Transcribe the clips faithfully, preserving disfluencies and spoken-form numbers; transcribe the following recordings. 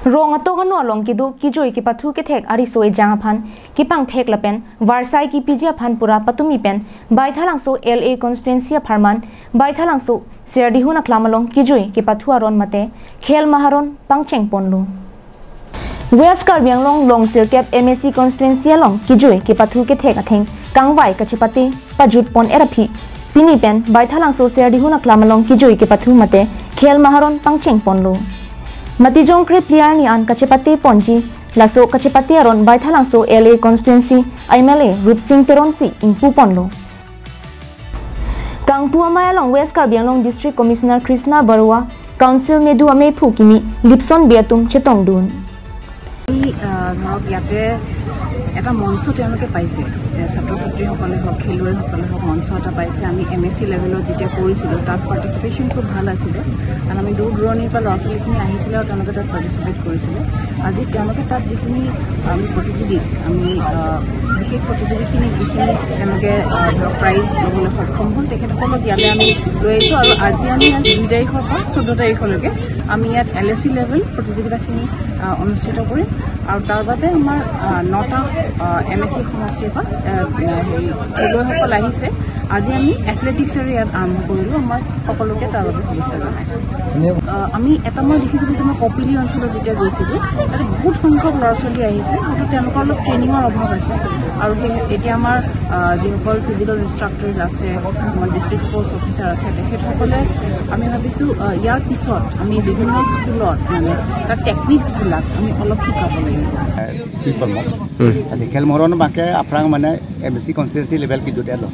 Rong atok anu along kedo kejui kepathu kethek ariso ejang aphan kepangthek lapen varsai kepiji aphan pura patumi pen Baithalangso L A constituency apharman Baithalangso Serdihun aklam along kejui kepathu aron mate khel maharon pangcheng ponlo. West Karbi Anglong long sirkep M A C constituency along kejui kepathu kethek atheng kangvai kachepate pajut pon-et aphi pini pen Baithalangso Serdihun aklam along kejui kepathu mate khel maharon pangcheng ponlo. Matijong kre phli arni an kachepate ponji, laso kachepate aron Baithalangso L A constituency M L A Rupsing Teronsi ingpu ponlo. Kangpu amei along West Karbi Anglong District Commissioner Krishna Barua, Council medu amephu kimi Lipson Bey atum chetongdun. আমি, আহ, ধৰক ইয়াতে এটা মঞ্চ তেওঁলোকে পাইছে, যে ছাত্ৰ ছাত্ৰীসকলে হওক, খেলুৱৈসকলে হওক, মঞ্চ এটা পাইছে। আমি এম এ চি লেভেলত যেতিয়া কৰিছিলোঁ, তাত পাৰ্টিচিপেশ্যন খুব ভাল আছিলে, কাৰণ আমি দূৰ দূৰণিৰ পৰা ল'ৰা ছোৱালীখিনি আহিছিলে আৰু তেওঁলোকে তাত পাৰ্টিচিপেট কৰিছিলে। আজি তেওঁলোকে তাত যিখিনি আমি প্ৰতিযোগী, আমি, আহ, বিশেষ প্ৰতিযোগীখিনিক যিখিনি তেওঁলোকে, আহ, ধৰক প্ৰাইজ ল'বলৈ সক্ষম হ'ল, তেখেতসকলক ইয়ালৈ আমি লৈ আহিছোঁ। আৰু আজি আমি ইয়াত দুই তাৰিখৰ পৰা চৈধ্য তাৰিখলৈকে আমি ইয়াত এল এ চি লেভেল প্ৰতিযোগিতাখিনি, আহ, অনুষ্ঠিত কৰিম। আৰু তাৰ বাবে আমাৰ, আহ, নটা, আহ, এম এ চি সমষ্টিৰ পৰা, আহ, হেৰি খেলুৱৈসকল আহিছে। আজি আমি এথলেটিক্সেৰে ইয়াত আৰম্ভ কৰিলোঁ। আমাৰ সকলোকে তাৰ বাবে শুভেচ্ছা জনাইছোঁ। আহ, আমি এটা মই দেখিছিলোঁ যে মই কপিলী অঞ্চলত যেতিয়া গৈছিলোঁ, তাতে বহুত সংখ্যক ল'ৰা ছোৱালী আহিছে, হয়তো তেওঁলোকৰ অলপ ট্ৰেইনিঙৰ অভাৱ আছে। আৰু সেই এতিয়া আমাৰ, আহ, যিসকল ফিজিকেল ইনষ্ট্ৰাক্টৰ্ছ আছে, আমাৰ ডিষ্ট্ৰিক্ট স্পৰ্টছ অফিচাৰ আছে, তেখেতসকলে আমি ভাবিছোঁ, আহ, ইয়াৰ পিছত আমি বিভিন্ন স্কুলত মানে তাৰ টেকনিক্সবিলাক আমি অলপ শিকাব লাগিব। People mo. Hmm. Asi khel maharon abangke aphrang mane M A C constituency level kejut-etlo.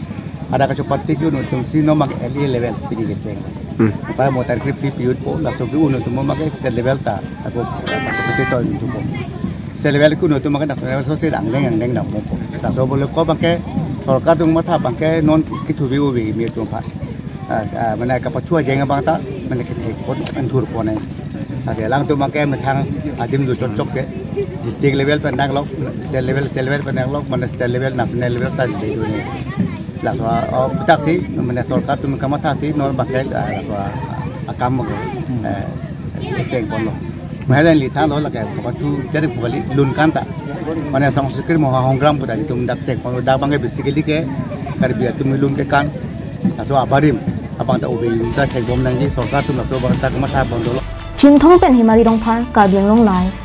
Ada kachepate ke-un atum si non abang L A level pini kecheng. Hmm. Apa mo tarkrip si piyut po, laso ke-un atum abangke state level ta. Ako kachepate to atum po. State level ke-un atum abangke national level so si angdeng angdeng dampo. Laso bole ko abangke sorkar atum matha abangke non kethubi ubi kimi atum aphan. Ah, ah, mane kapathu ajeng abang ta, mane kethek pon, anthur pon ai. Asi alangtum abangke methang adim do chokchok ke, district level pen danglok, state level, state level pen danglok, mane state level, national level ta dei do ne. Laso, oh, putak si, mane sorkar atum kamatha si, non abangke, ah, laso, ah, akam abangke, eh, kecheng ponlo. Mahalan li than lo lake kapathu jadi kembali lun kan ta. Mane Sangskriti Maha Hongram pu ta itum dak cheng pon dak abangke basically ke Karbi atum lun ke kan. Laso abarim abang ta ubi ta cheng bom nangji sorkar atum laso abang ta kamatha pon dolo. Chinthong pen Himari Rongphar, Karbi Anglong Live.